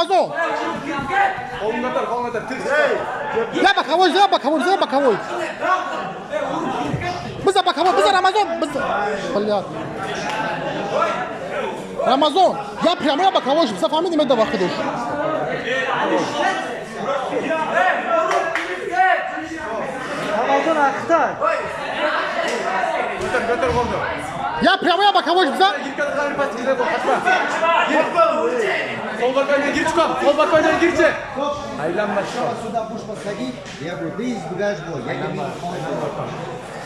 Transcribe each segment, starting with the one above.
Рамазон. Я боковой, я боковой, я боковой. Биза боковой, биза Рамазон, биза. Блядь. Рамазон, я прямо я боковой, биза фамилия меда вахдуш. Рамазон ахта. Я прямо я боковой, биза. Sol bakayla gir çıkam. Sol bakayla girçe. Aylanma çıkam. Сюда будешь подходить, я говорю, ты избегаешь бой. Я тебе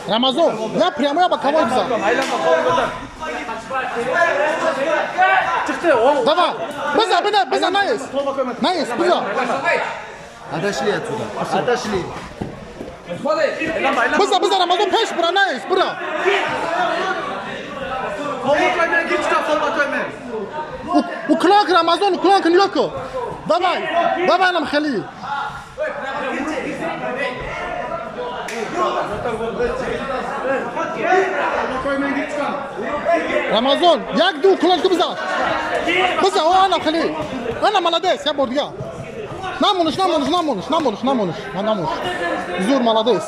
Рамазон, я прямо я боковой биза. Aylanma kolunu götür. Çıktı. O. Давай. Биза, биза, биза, наезд. Наезд, биза. Отошли отсюда. Отошли. Биза, биза, Рамазон пеш бура, наезд, бура. Sol bakayla gir çıkam. Sol bakayla. Уклон Рамазон, уклон Ньоко. Давай, давай нам хали. Рамазон, як ду уклон ку биза. Биза, о ана хали. Ана молодец, я бордига. Намониш, намониш, намониш, намониш, намониш, намониш. Зур молодец.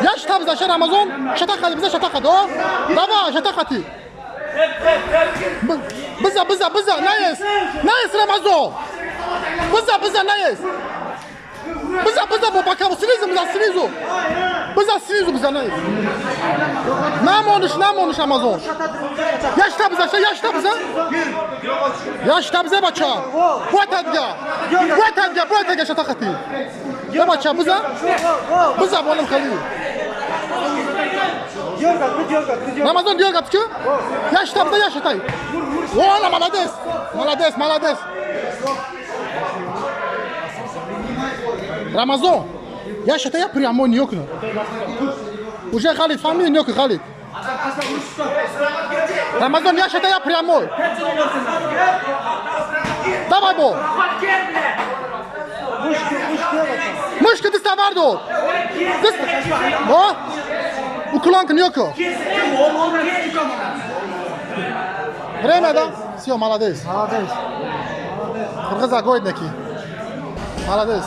Я штаб заша Рамазон, шатақа биза шатақа до. Давай, шатақати. Биза, биза, биза, наез. Наез Рамазон. Биза, биза, наез. Биза, биза, бо бака, снизу, биза, снизу. Биза, снизу, биза, наез. Намониш, намониш Рамазон. Я штаб заша, я штаб за. Я штаб за бача. Буатадга. Буатадга, буатадга шатақати. Я бача, биза. Биза, болам хали. Рамазон diyor ki yaş tabda yaş atay. Ola молодец. Молодец, молодец. Рамазон, yaş atay прямо не окно. Уже Халид, фамилия не окно, Халид. Рамазон, yaş atay прямо. Давай бо. Мушка ты ставардо. О? Уклонка Ньоко. Время, да? Все, молодец. Молодец. Кыргыз агойднеки. Молодец.